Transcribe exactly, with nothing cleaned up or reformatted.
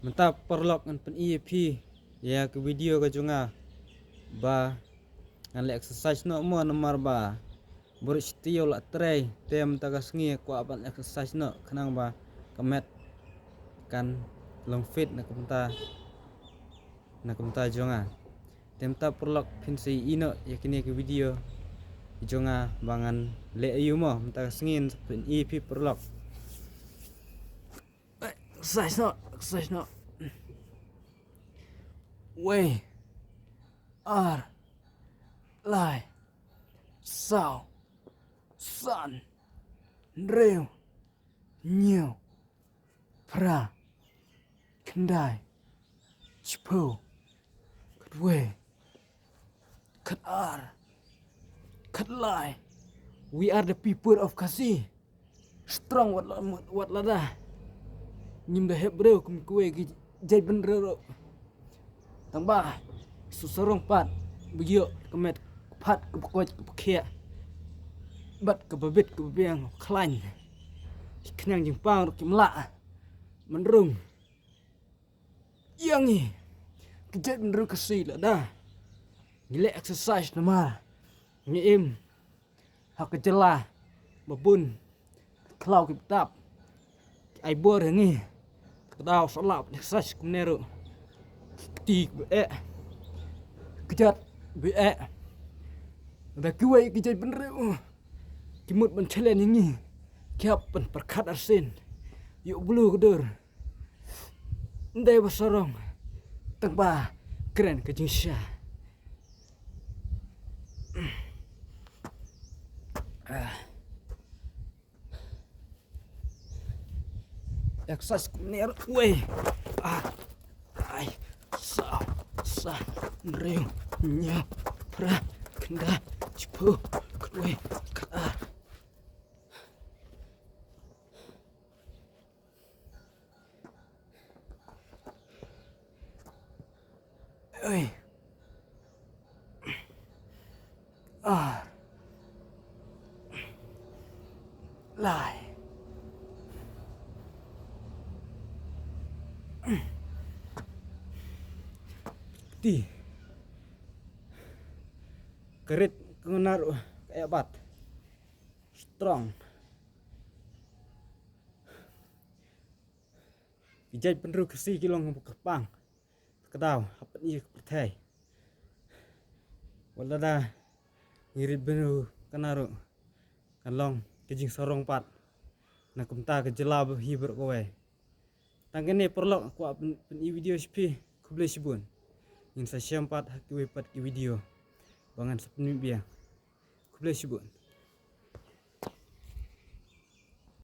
Mynta paralok ngan pyni ïa phi ïa ka video ka jong nga ba ngan leh exercise noh mo, namar ba baroh shi taïew la trei, te mynta ka sngi kwah ban exercise noh khnang ba ka met kan long fit na ka bynta, na ka bynta jong nga. Te mynta paralok phin sa ïohi noh ïa kane ka video jong nga ba ngan leh aïu mo mynta ka sngi, ngan pyni ïa phi paralok. Exercise noh, exercise noh. Wei, ar, lai, saw, san, hynriew, hynñiew, phra, khyndai, shiphew, khatwei, khatar, khatlai. We are the people of Khasi. Strong wat la, wat lada ngim da hep briew kum kiwei ki jaitbynriew ruh. Tang ba su sarong pat ba ïoh ka met ka phad kaba koit kaba khiah bad kaba bit kaba biang khlaiñ. Ki khñiang jingpang ruh kim lah ban rung ïa ngi ki jaitbynriew Khasi lada ngi leh exercise namar ngi im ha ka jylla ba bun ki khlaw ki btap ki ai bor ïa ngi. Ka daw sa lah ban exercise kumne ruh, ki kti kiba eh, ki kjat kiba eh. Da kiwei ki jaitbynriew ki mut ban challenge ïa ngi, ki hap ban pyrkhat arsien, ïoh blue ka dur. Ym dei ba sarong, tang ba kren ka jingshisha. Ah. Exercise kumne ruh. Wei, ar, lai, saw, san, hynriew, hynñiew, phra, khyndai, shiphew, khatwei, khatar. Oi. Ar. Lai. Kti. Ka rit ka ngar ka ïa bat. Strong. Ki jaitbynriew Khasi ki long ba kyrpang. Ka daw hapdeng ïa ka pyrthei. Wat lada ngi rit bynriew ka na ruh kan long ka jingsarong pat na kumta ka jylla ba hi baroh kawei. Tang kane paralok kwah pyn, pyni video sha phi. Khublei shibun. Ngin sa shem pat ha kiwei pat ki video ba ngan sa pynmih biang. Khublei shibun.